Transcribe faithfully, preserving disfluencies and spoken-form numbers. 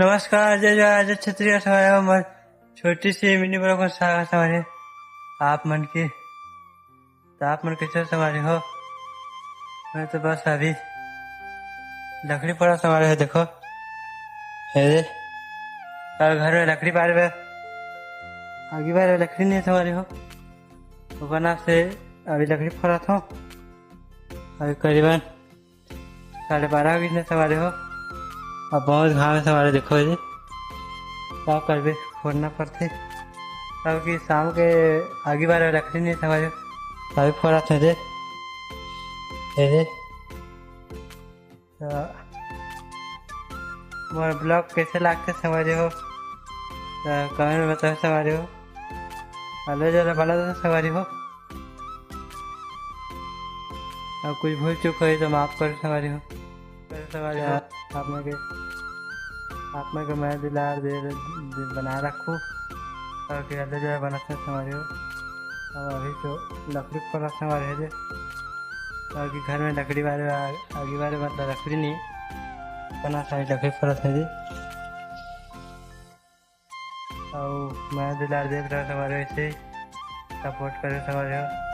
नमस्कार, जय जोहार, जय छत्तीसगढ़ संगवारी हो। मोर छोटी सी mini vlog में स्वागत हे संगवारी हो आप मन के। तो आप मन कैसे हो संगवारी हो? मैं तो बस अभी लकड़ी फोड़त हंव संगवारी हो, देखो। हे रे, अउ घर में लकड़ी बारे बर, आगी बारे बर लकड़ी नहीं हे संगवारी हो। ओकर नाम से अभी लकड़ी फोड़त हंव। अभी करीबन साढ़े बारह हो गिस हे संगवारी हो। अब बहुत घाम हे संगवारी हो, देखो जी, का करबे, फोड़ना पड़थे। अब कि शाम के आगी बारे बर लकड़ी नहीं हे संगवारी हो, अभी फोड़त हंव दे। हे रे, तो मोर vlog कैसे लागथे संगवारी हो, तो comment में बताओ संगवारी हो। हेलो, जरा बना दो संगवारी हो। अब कुछ भूल चूक होही तो माफ करो संगवारी हो। करो संगवारी हो। आप मन के, आप मन के मया दुलार दे, दे बनाए रखहू। अउ कि हेलो, जरा बनत हे संगवारी हो। अउ अभी तो लकड़ी फोड़त हंव संगवारी हो दे। अउ कि घर में लकड़ी बारे, आ-, आगी बारे मतलब लकड़ी नहीं, बना सारी लकड़ी फोड़त हंव जी। अउ मया दुलार देत रहो संगवारी हो, ऐसे ही support करो संगवारी हो।